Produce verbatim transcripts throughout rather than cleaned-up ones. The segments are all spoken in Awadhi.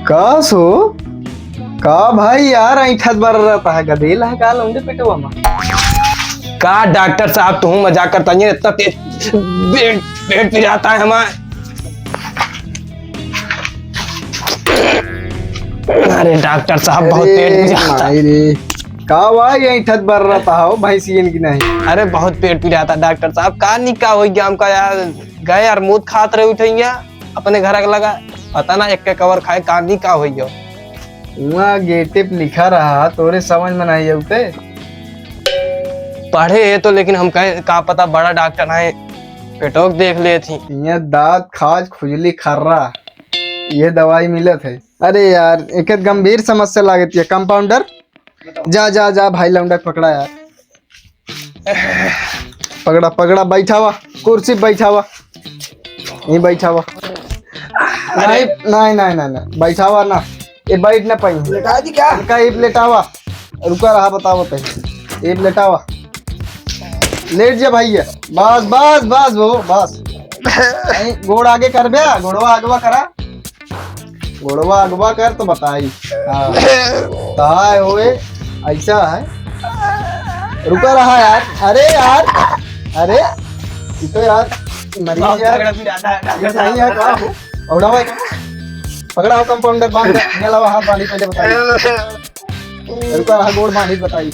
का सो? का भाई यार, ऐंठत बर रहता है, गदेल है का लौंडे पेटवा में? का डॉक्टर साहब, तुम मजाक करता है, इतना तेज पेट, पेट पिराता है हमार। अरे डॉक्टर साहब, बहुत पेट अरे पिराता। माई रे, का भाई ऐंठत बर रहता हो भैंसियन की नहीं? अरे बहुत पेट पिराता डॉक्टर साहब, का निका हो गया हमका यार, गए यार, मूत खात रहे उठैया अपने घर के लगा, पता ना एक के कवर खाए, का निका हो गया। वहाँ गेटे पे लिखा रहा, तोरे समझ में नहीं आउते। पढ़े है तो, लेकिन हम कहे का पता बड़ा डॉक्टर है, पेटोक देख ले थी। ये दांत, खाज, खुजली, खर्रा, ये दवाई मिलत है। अरे यार, एक गंभीर समस्या लागत है। कंपाउंडर, जा, जा, जा, भाई लौंडा के पकड़ा यार। पकड़ा, पकड़ा, बैठावा, कुर्सी बैठावा, यहीं बैठावा। अरे। नहीं, नहीं, नहीं, नहीं, नहीं, बैठावा ना, ये बैठ ना पाई। लेटा दी क्या? इनका ये लेटावा, रुका रहा, बताओ तही, ये लेटावा, लेट जा भैया, बस, बस, बस, वो, बस। नहीं, गोड़ आगे कर बे, गोड़वा आगवा करा। गोड़वा अगवा कर तो बताई। हाँ। कहा है होए? ऐसा है। रुका रहा यार। अरे यार। अरे। ये तो यार, मरीज यार। ये सही है, का हो? औड़ा भाई। पकड़ा हो कंपाउंडर, बांध दे। ये लावा हाथ बांधी पहले बताई। रुका रहा, गोड़ बांधी बताई।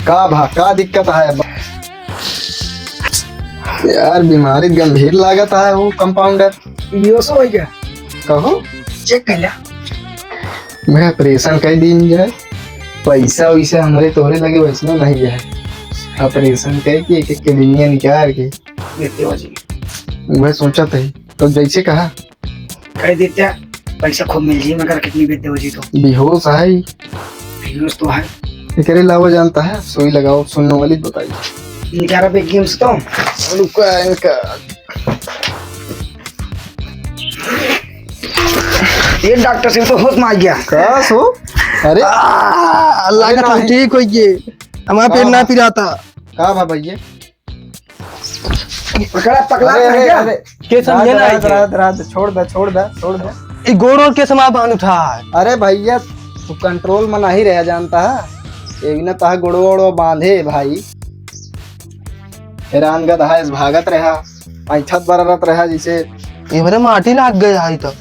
का भा, का दिक्कत है? यार, बीमारी गंभीर लागत है वो कंपाउंडर। बेहोश हो गया। कहो? चेक कर लिया। मैं ऑपरेशन कर दीन जाए, पैसा वैसा हमरे तोहरे लगे वैसनो नहीं है। ऑपरेशन करके एक एक किडनियाँ निकाल के। देते हो जी। मैं सोचा था, तो जैसे कहा, कह देते, पैसा खूब मिल जाई, मगर कितनी बेच देवो जी तो। बेहोश है। बेहोश तो है। एकरे अलावा जानता है, सुई लगाओ, सुनने वाली बताई। इनका रहा एक गेम से तो। रुका इनका। ये डॉक्टर सिंह तो होश में आ गया। का सो? अरे। आ, अल्लाह अरे का नहीं। ठीक हो गए। हमारा पेट हाँ। ना पिराता। का बा भैया? पकड़ा, पकड़ा, अरे, अरे, भैया। अरे, के समझे रात, ना रात, आइथे। रात, रात, छोड़ दे, छोड़ दे, छोड़ दे। ई गोड़ और के समा बांध उठा है। अरे भैया, तू कंट्रोल में नहीं रह जानता है। ये बिना तहा गोड़वा ओड़वा बांधे भाई। हैरान गधा है, भागत रहा, ऐंठत बररत रहा जैसे। ये बरे माटी लाग गए है तो।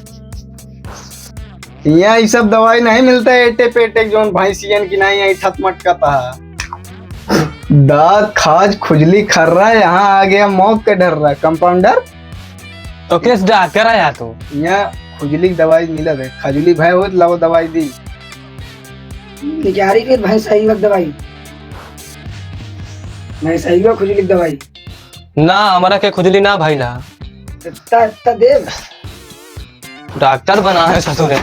यहाँ ई सब दवाई नहीं मिलता है, एटे पेटे जौन भैंसियन की नहीं, ऐंठत मटकता है। दांत, खाज, खुजली, खर्रा, यहाँ आ गया मौत का डर रहा। कंपाउंडर? तो किस डॉक्टर आया तू? यहाँ खुजली की दवाई मिलत है। खजुली भय होत, लाओ दवाई दी। निकारी के भैंस आई वक्त दवाई। भैंस आई वक्त खुजली की दवाई। ना, हमरा के खुजली ना भइला। त, त, त देव। डॉक्टर बना है ससुरे।